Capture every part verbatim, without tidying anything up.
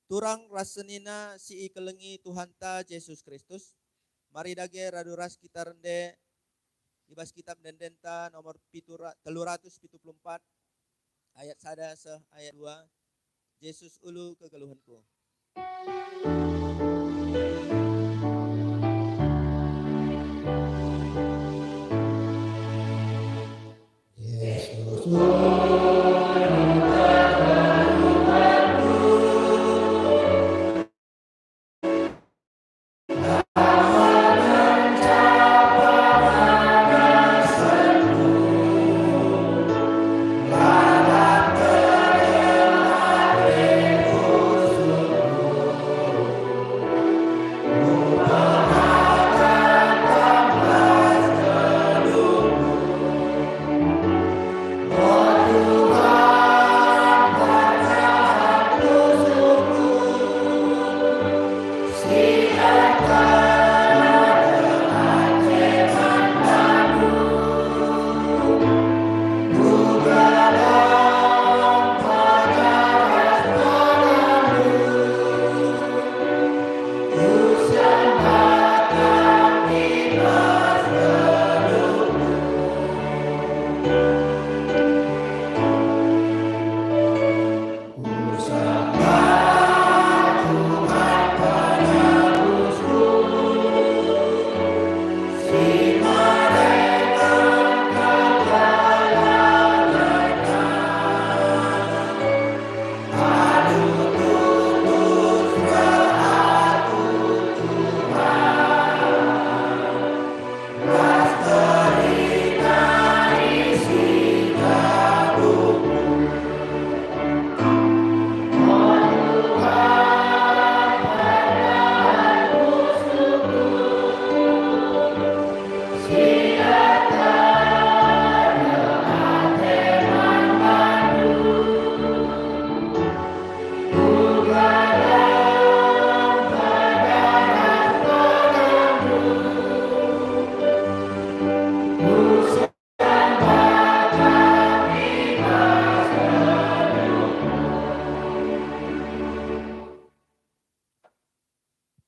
Turang ras senina si ikelengi Tuhanta Jesus Kristus, mari dage radu ras kita rende i bas Kitab Ende-endenta nomor pitu ra-, telu ratus pitu puluh empat, ayat sada seh ayat dua, Jesus ulu kegeluhenku.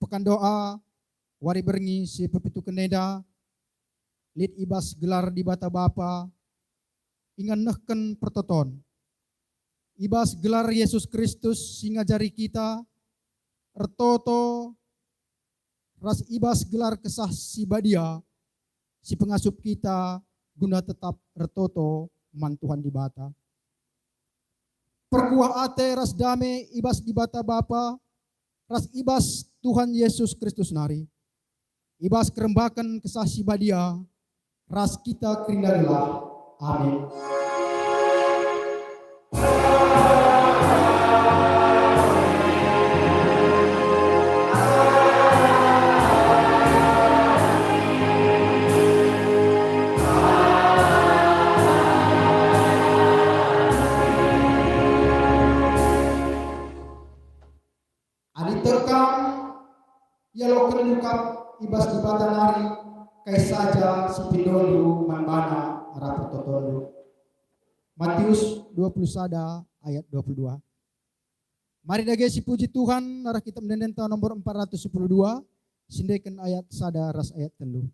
Pekan doa wari berngi si pepituken enda lit i bas gelar Dibata Bapa, ingan nehken pertoton. I bas gelar Yesus Kristus si ngajari kita ertoto, ras i bas gelar Kesah Si Badia si pengasup kita guna tetap ertoto man Tuhan Dibata. Perkuah ate ras dame i bas Dibata Bapa ras i bas Tuhan Yesus Kristus nari, i bas kerembaken Kesah Si Badia, ras kita kerina gelah. Amin. Adi terkam ialokenndu kap i bas Dibata nari, kai saja si pindondu man baNa arah pertotondu. Matius dua puluh sada ayat dua puluh dua. Mari dage sipuji Tuhan arah Kitab Ende-endenta nomor empat ratus sepuluh dua, siendeken ayat sada ras ayat telu.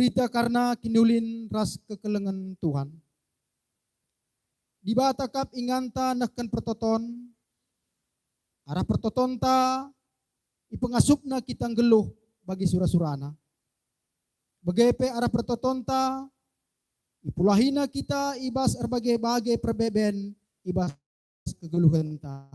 Kita karna kiniulin ras kekelengen Tuhan. Dibata kap inganta nehken pertoton, arah pertotonta ipengasupna kita nggeluh bagi sura-surana. Bage pe arah pertotonta ipulahina kita i bas erbage-bage perbeben i bas kegeluhenta.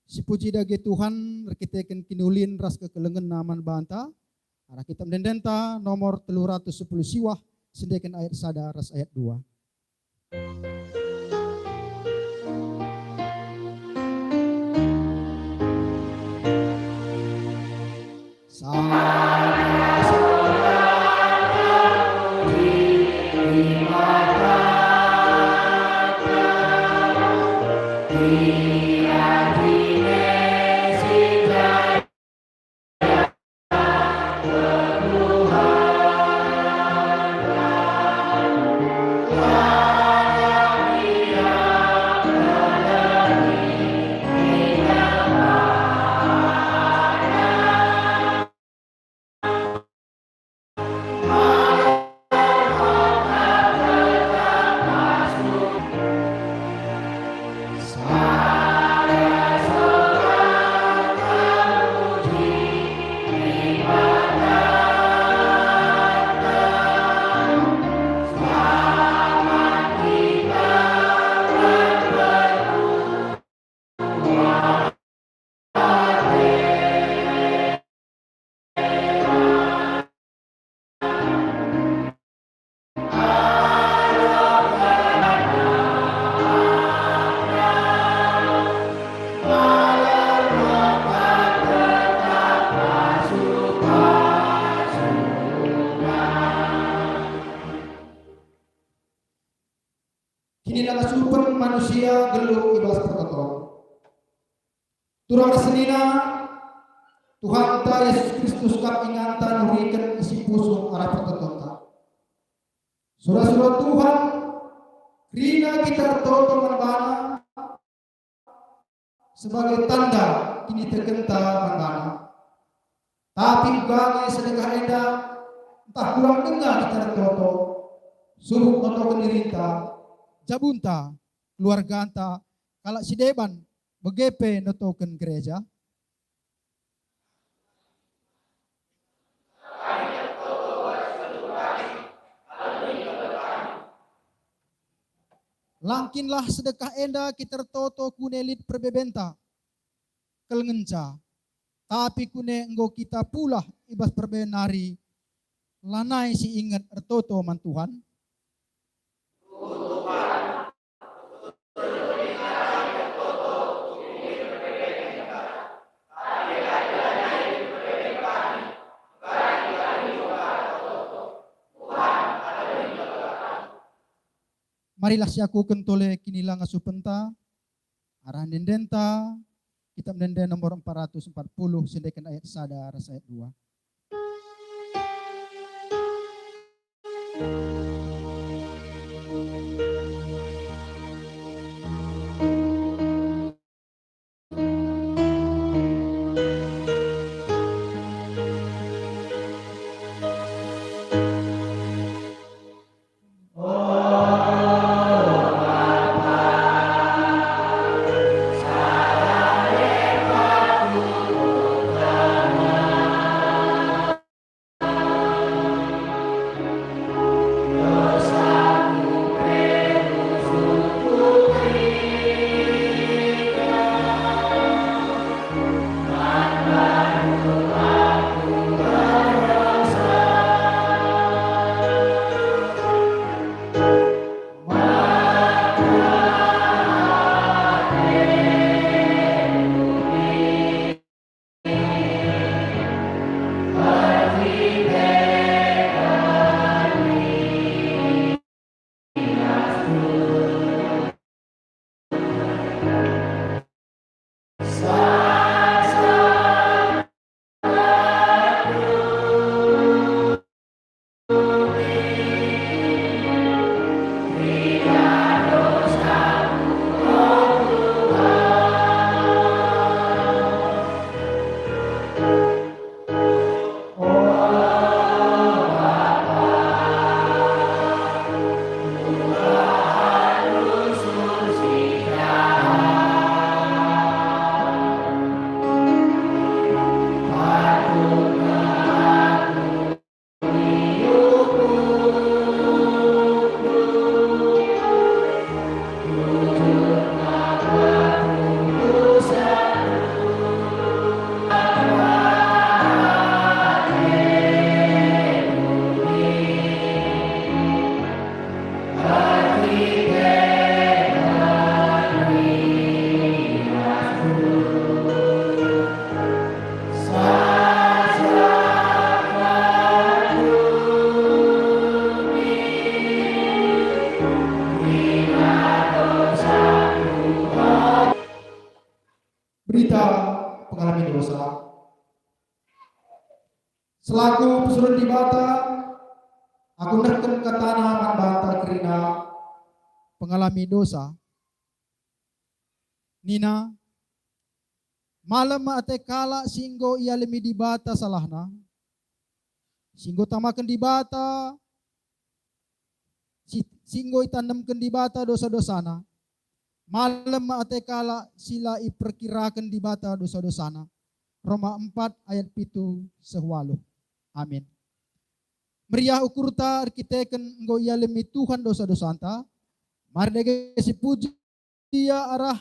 Sipuji dage Tuhan erkiteken kiniulin ras kekelengenNa man banta, arah kitab ende-endenta nomor telu ratus sepuluh siwah, siendeken ayat sada ras ayat dua. Kinilangasupen manusia nggeluh i bas pertoton. Turang ras senina, Tuhanta Jesus Kristus kap inganta nuriken isi pusuh arah pertotonta. Sura-sura Tuhan, kerina kita ertoto man baNa, sebagai tanda kinitekenta man baNa. Tapi uga nge sedekah enda, ntah kurang denga kita ertoto, subuk notoken dirinta, jabunta, keluarganta, kalak si deban, bage pe notoken gereja. Langkinlah sedekah enda kita ertoto kune lit perbebenta, kelengenca, tapi kune enggo kita pulah i bas perbeben nari, lanai si inget ertoto man Tuhan. Marilah siakuken tole kinilangasupenta, arah ende-endenta, kitab ende-ende nomor empat ratus empat puluh, siendeken ayat sada ras ayat dua. kita pengalami dosa. Selaku pesuruhen Dibata, aku nehken katana man banta kerina pengalami dosa. Nina, malem ate kalak si enggo ialemi Dibata salahna, si enggo tamaken Dibata, si, si enggo itanemken Dibata dosa-dosana. Malem ate kalak si la iperkiraken Dibata dosa-dosana. Roma empat ayat pitu seh waluh. Amin. Meriah ukurta erkiteken enggo ialemi Tuhan dosa-dosanta. Mari dage sipuji Ia arah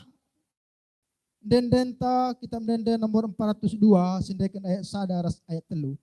ende-endenta, Kitab Ende-ende nomor empat ratus dua, siendeken ayat sada ras ayat telu.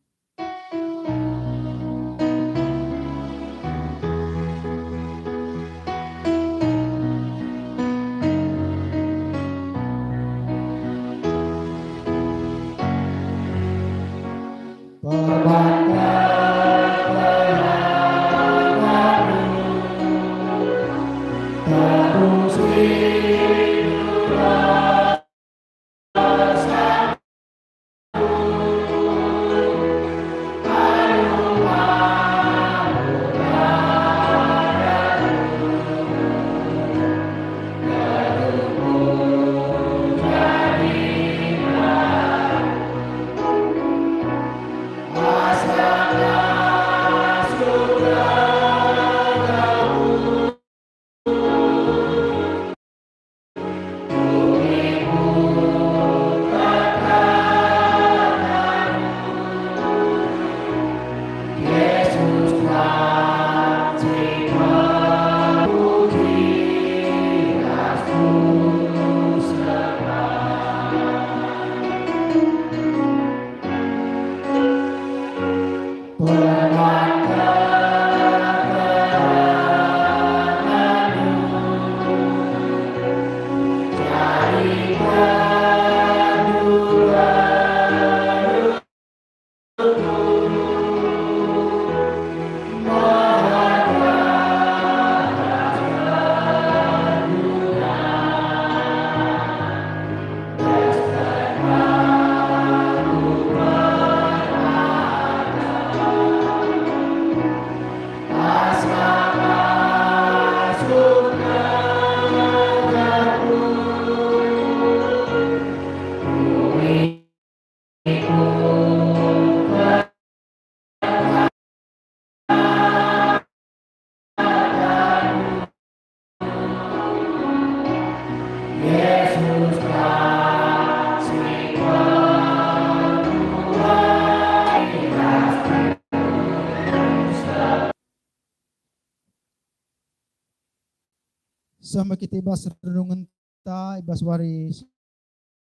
Seh me kita i bas renungenta i bas wari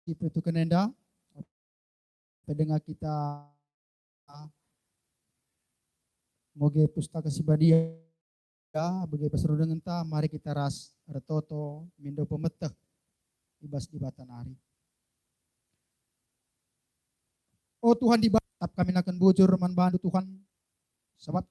si petuken enda, pe denga kita ngoge Pustaka Si Badia, bage pe si rundengenta, mari kita ras ertoto mindo pemeteh i bas Dibata nari. O Tuhan Dibata, tetap kami naken bujur man bandu Tuhan, sabap